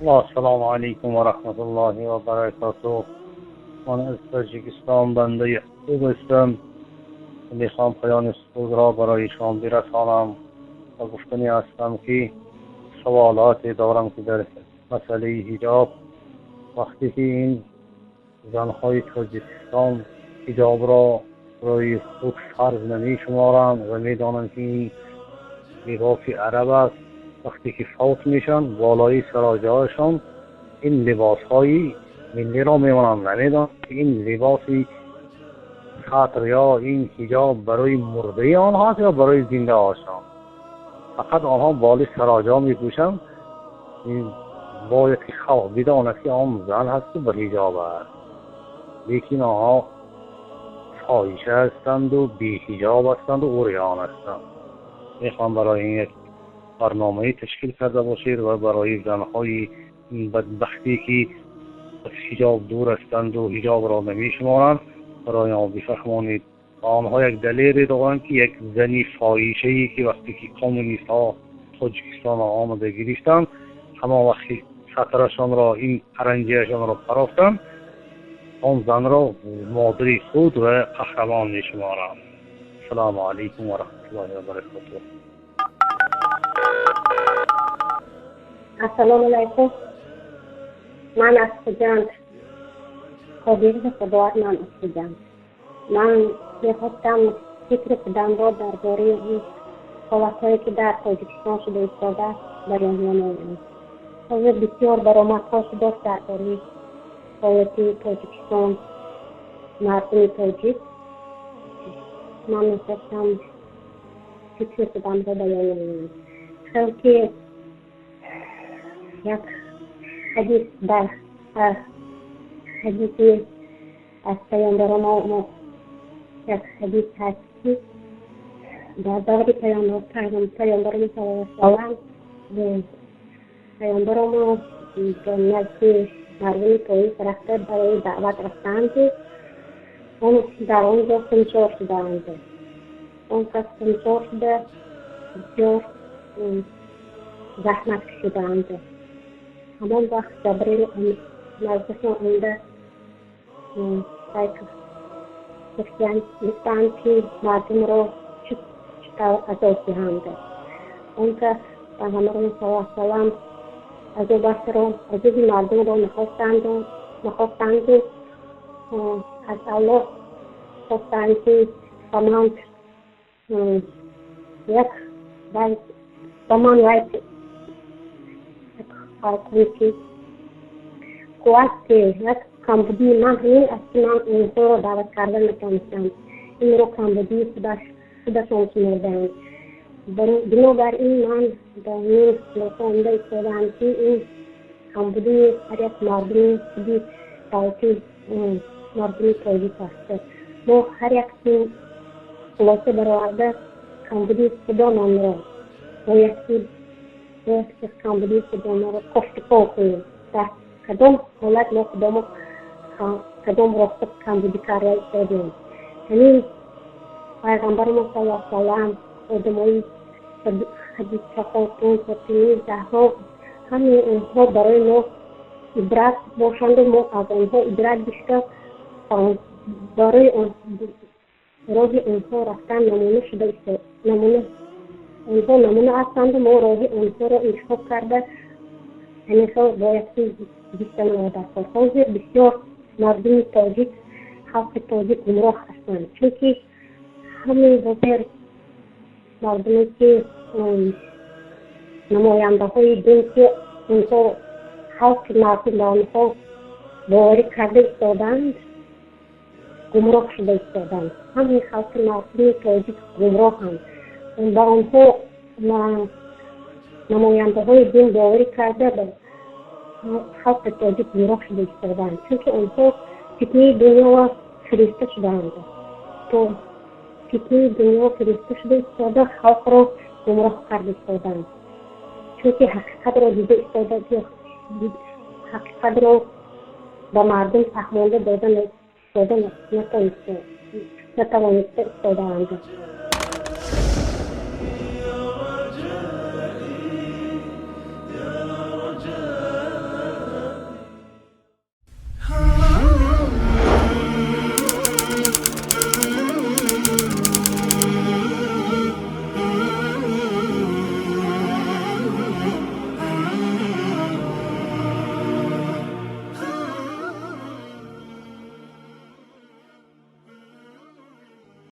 Ассалому алайкум ва раҳматуллоҳи ва баракатуҳ. Ман аз Тоҷикистон бандаи хуб ҳастам. Мехоҳам паёми худро барои шумо бирасонам ва гуфтанӣ ҳастам, ки саволоте дорам, ки дар масъалаи ҳиҷоб, вақте ки ин занҳои Тоҷикистон ҳиҷобро барои худ фарз намешуморанд ва медонанд, ки ин либоси араб аст, вақте ки фавт мешаванд, болои сароҷаҳояшон ин либосҳои миллиро мемонанд. Намедонанд, ки ин либоси сатр ё ин ҳиҷоб барои мурдаи онҳост ё барои зиндаҳошон. Фақат онҳо болои сароҷаҳо мепӯшанд. Бояд ки халқ бидонад, ки он зан ҳасту ба ҳиҷоб аст, лекин онҳо фоҳиша ҳастанду беҳиҷоб ҳастанду урён ҳастанд. Мехоҳам барои ин як барномае ташкил карда бошед ва барои занҳои бадбахтӣ, ки аз ҳиҷоб дур ҳастанду ҳиҷобро намешуморанд, барои онҳо бифаҳмонед. Ва онҳо як далеле доранд, ки як зани фоҳишае, ки вақте ки коммунистҳо Тоҷикистонро омада гирифтанд, ҳамон вақт сатрашонро, ин паранҷиашонро парофтанд, он занро модари худ ва қаҳрамон мешуморанд. Ассалому алайкум ва раҳматуллоҳи ва баракатуҳ. Ассалому алайкум. Ман аз Хуҷанд, Қодири Худоат. Ман аз Хуҷанд. Ман мехостам фикри худамро дар бораи ин ҳолатҳое, ки дар Тоҷикистон шуда истодааст, баён намоям. Ҳозир бисёр баромадҳо шудааст дар бораи ҳолати Тоҷикистон, мардуми тоҷик. Ман мехостам фикри худамро баён намоям. Хел ки як ҳадис, дар ҳадиси аз паёмбаромо як ҳадис ҳаст, ки дар даври паёмбаромо саллаллоҳу алайҳи васаллам паёмбаромо назди мардуми Тоиф рафта, барои даъват рафтаанд. Он дар он ҷо хунчор шудаанд. Он кас хунчор шуда, бисёр заҳмат кашидаанд. Ҳамон вақт Ҷабрил наздишон омада, гуфтанд, ки мардумро чӣ тавр азоб диҳанд. Он кас пайғамбаромо саллаллоҳу алайҳи васаллам азобашро, азоби мардумро нахостанду аз Аллоҳ хостанд, ки ба ман як ба ман вай ки қувват, ки як камбудии ман ҳамин аст, ки ман онҳоро даъват карда натавонистам. Инро камбудии худашон шумурдаанд. Бинобар ин ман ба ин хулоса омада истодаам, ки ин камбудии ҳар як мардуми худи давлати мардуми тоҷик аст. Мо ҳар як хулоса бароварда, камбудии худононро бояд ки камбудии худонро кофтуков кунем. Дар кадом ҳолат мо худомо кадом роҳта камбудӣ карда истодем. Ҳамин пайғамбари мо саллаллоҳу алайҳи васаллам, одамои Хадича хотун, Фотимаи Заҳро, ҳамаи онҳо барои мо ибрат бошанду мо аз онҳо ибрат гирифта, барои роҳи онҳо рафтан намуна шуда, намуна, онҳо намуна ҳастанду мо роҳи онҳоро интихоб карда, ҳамин хел бояд ки зистан дар кор. Ҳозир бисёр мардуми тоҷик, халқи тоҷик гумроҳ ҳастанд, чунки ҳамаи ҳозир мардуме, ки намояндаҳои дин, ки онҳо халқи мардум ба онҳо боварӣ карда истодаанд, гумроҳ шуда истодаанд. Ҳамаи халқи мардуми тоҷик гумроҳанд. Ба онҳо намояндаҳои дин боварӣ карда, халқи тоҷик гумроҳ шуда истодаанд, чунки онҳо фитнаи дунёро фириста шудаанд. То фитнаи дунё фириста шуда истода, халқро гумроҳ карда истодаанд, чунки ҳақиқатро дида истода, ҳақиқатро ба мардум фаҳмонда дода натавониста истодаанд.